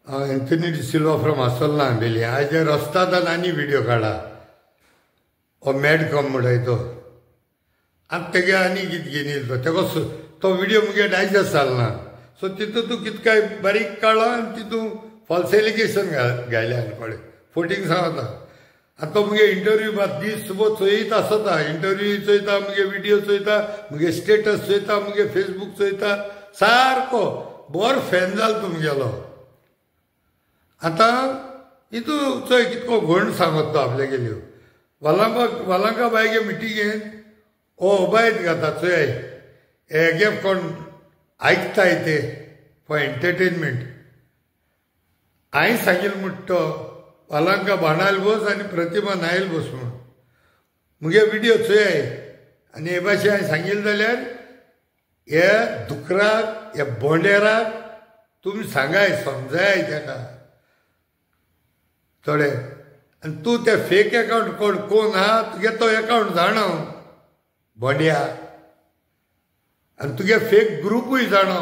Anthony D'Silva from Assolna Ambelim. आयज रस्तादान आनी व्हिडिओ काडा हो मॅडकॉम म्हणटाय तो आनी तेगे आनी कितें घेवन येयलो तेका तो व्हिडिओ मुगे डायजस्ट जालो ना. सो तितून तूं कितें काय बारीक काडला आनी तितून फॉल्स एलिगेशन घायलें आनी कोणें फोटींग सांगता. आनी तो मुगे इंटरव्यू बात दीस सुबो चोयत आसता, इंटरव्यू चोयता, मुगे व्हिडिओ चोयता, मुगे स्टेटस चोयता, मुगे फेसबूक चोयता, सारको बरो फॅन जालो तुमगेलो. आतां हितू चोय कितको घोण सांगत तो आपल्यागेल्यो वालांका वालांका बायगे मिटिंगेन ओ ओबायत घाता चोय हेगे कोण आयकताय ते फॉर एंटरटेनमेंट. हांवें सांगिल्लें म्हणटा तो वालांका बाणाल बोस आनी प्रतिमा नायल बोस म्हूण मुगे व्हिडिओ चोय आनी हे भाशेन हांवें सांगिल्लें जाल्यार हे दुकराक हे बोंडेराक तुमी सांगाय समजाय ताका थोडे. आनी तूं ते फेक एकावंट कोण कोण आहा तुगे तो एकावंट जाणा बोंड्या, आनी तुगे फेक ग्रुपूय जाणा,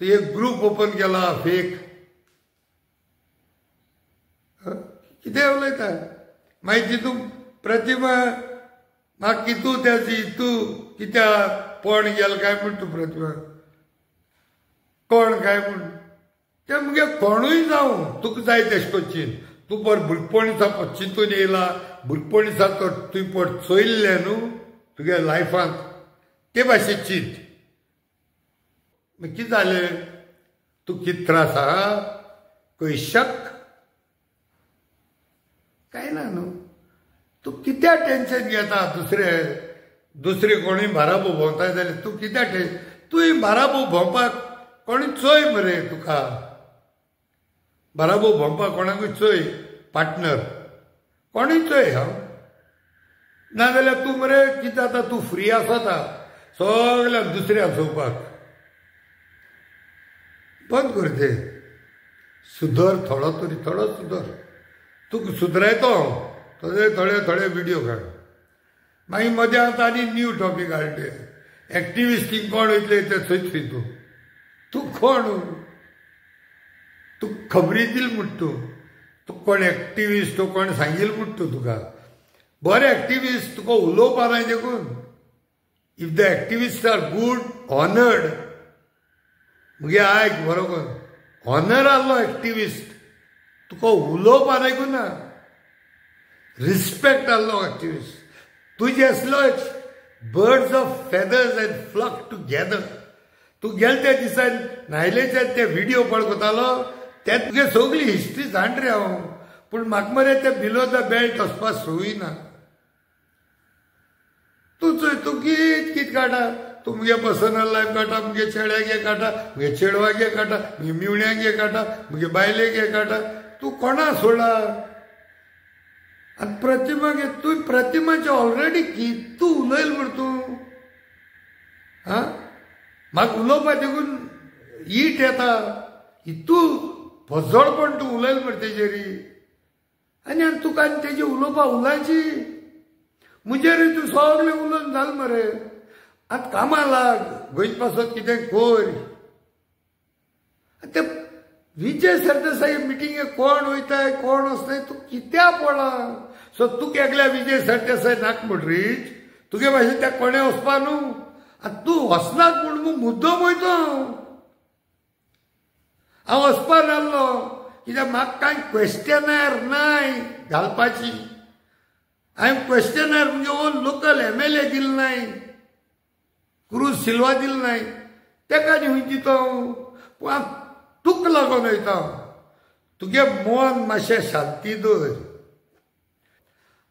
तूं एक ग्रूप ओपन केला फेक कितें उलयता. मागीर तितून प्रतिमा म्हाका कितू त्याची तूं कित्याक कोण गेल काय म्हूण तूं प्रतिमा कोण काय म्हूण तें मुगे कोणूय जावं तुका जाय तेश कोन चीन तूं पर भुरगेपणीसा चिंतून येयला भुरगेपणीसा तो तुवें पट चोयल्लें न्हू तुगे लायफांत ते भाशेन चिंत. मागीर कितें जालें तूं कितें त्रास आहा खंय शक काय ना न्हू तूं कित्याक टेंशन घेता दुसरे दुसरे कोणूय बाराबो भोंवताय जाल्यार तूं कित्याक टेंशन तुवें बाराबो भोंवपाक कोणूय चोय मरे तुका बाराबो भोंवपाक कोणाकूय चोय पार्टनर कोणूय चोय हांव नाजाल्यार तूं मरे कितें जाता तूं फ्री आसता सगळ्याक दुसऱ्या चोवपाक बंद कर ते सुदर थोडो तरी थोडो सुदर तुका सुदरायतो हांव थोडे थोडे थोडे व्हिडिओ काड. मागीर मदें आतां आनी न्यू टॉपीक हाडले एक्टिविस्टींग कोण वयतले ते थंय थंय तूं तूं कोण तूं खबरी दिल म्हूण तूं तूं कोण एक्टिविस्ट कोण सांगील म्हूण तूं तुका बरे एक्टिविस्ट तुका उलोवपा नाय देखून if the activist are good honoured मुगे आयक बरोबर ऑनर आहलो एक्टिविस्ट तुका उलोवपा आयकूं ना रिस्पेक्ट आहलो एक्टिविस्ट तुजे आसलो birds of feathers and flock together. तूं गेले त्या दिसान नायलेच्यान ते व्हिडिओ पळयतालो ते तुगे सगळी हिस्ट्री जाण रे हांव पूण म्हाका मरे ते बिलो the belt वचपाक सोय ना. तूं चोय तूं कित कित काडटा तूं मुगे पर्सनल लायफ काडटा मुगे चेड्यागे काडटा मुगे चेडवागे काडटा मुगे मिवण्यागे काडटा मुगे बायलेगे काडटा तूं कोणा सोडा. आनी प्रतिमा तूं प्रतिमाचे ऑलरेडी कित तूं उलयल म्हण तूं आं म्हाका उलोवपा देखून ईट येता तूं फजोडपण तूं उलयल मरे तेजेरी आनी आनी तुका आनी तेजी उलोवपा उलायची मुजेरूय तूं सगळें उलोवन जालें मरे. आतां कामां लाग गोंयचे पासत कितें कोर. ते विजय सरदेसाय मिटिंगेक कोण वयताय कोण वचनाय तूं कित्याक पळा सो तुका एकल्या विजय सरदेसाय नाक म्हण रीच तुगे भाशेन त्या कोणें वचपा न्हू आतां तूं वचनाक म्हूण मुद्दम वयतो हांव वचपा नासलो कित्याक म्हाका कांय क्वेश्चनर नाय घालपाची. हांवें क्वेश्चनर म्हणजे ओन लोकल एमएलए दिल नाय क्रूज सिल्वा दिल नाय तेका न्ही खंय दिता हांव पूण हांव तुका लागून वयता. तुगे मन मातशें शांती दवर.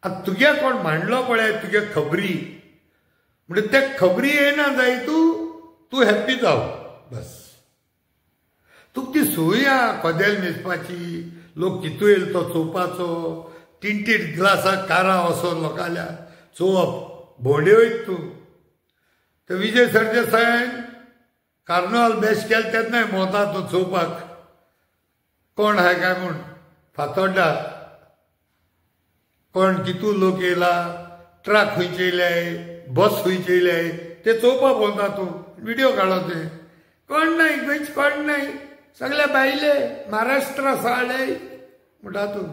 आतां तुगे कोण मांडलो पळय तुगे खबरी म्हणजे ते खबरी येना जाय तूं तूं हॅप्पी जाव बस. तुका ती सोय आहा कदेल मेजपाची लोक कितू येयलो तो चोवपाचो टिंटीड ग्लासाक कारां वचोन लोकांल्या चोवप भोंवडे वयता तूं. ते विजय सरदेसायन कार्नवाल बेस्ट केलें तेन्नाय भोंवता तूं चोवपाक कोण आहाय काय म्हूण फातोड्डा कोण कितू लोक येयला ट्रक खंयचे येयल्याय बस खंयचे येयल्याय ते चोवपाक भोंवता तूं व्हिडिओ काडलो ते कोण नाय गोंयचे कोण नाय. सगळे बायले महाराष्ट्रा साडे म्हणटा तूं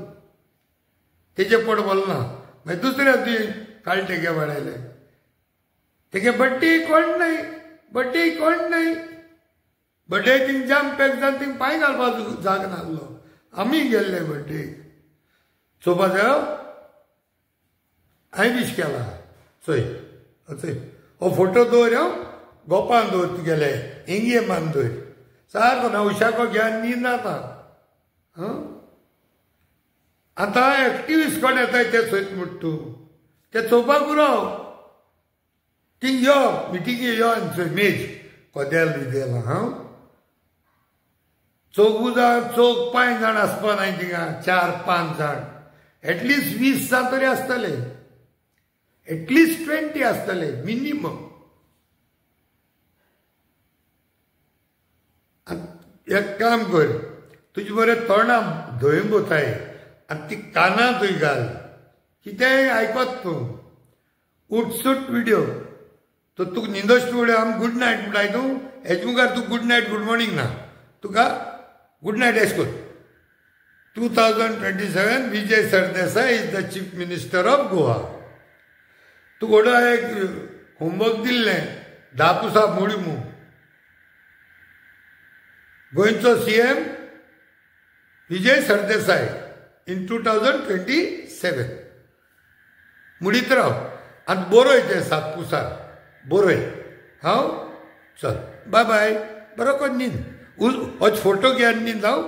तेजे पोट बोलना. मागीर दुसऱ्या तुवें काल तेगे वाडयले तेगे बड्डे कोण न्हय, बड्डे कोण न्हय. बड्डे थिंग जाम पॅक जावन थिंग पांय घालपाक जाग नासलो. आमी गेल्ले बड्डे चोवपा जाय. हांवें विश केला. चोय चोय हो फोटो दवर, हांव गोपान दवर, तुगेले इंगे मान दवर सारको नवशाको घ्या न्हीद जाता. आतां एक्टिविस्ट कोण येताय ते चोयत म्हूण तूं ते चोवपाक उरो. थिंग यो मिटिंगे यो आनी चोय मेज कोदेल बिदेल. हांव चौगू जाण चौग 5 जाण आसपा नाय थिंगा, 4-5 जाण एटलिस्ट 20 जाण तरी आसतले, एटलिस्ट 20 आसतले मिनिमम. एक काम कर, तुजे बरें तोंडा धंय बोताय आनी ती कानां तुय घाल, कितेंय आयकत तूं. उठसूट विडियो तो तुका न्हिदोश विडियो. आमी गुड नायट म्हणटाय तूं हेजे मुखार तूं गुड नायट गुड मॉर्निंग ना, तुका गुड नायट एश कर. 2027 Vijay Sardesai is the chief minister of Goa. तूं घोडो एक होमवर्क दिल्लें 10 पुसा मोडी मू. गोंयचो CM Vijay Sardesai in 2027 मुडीत राव आनी बरय तें 7 पुसार बरय. हांव चल बाय बाय, बरो कर न्हीद. होच फोटो घे आनी न्हीद. हांव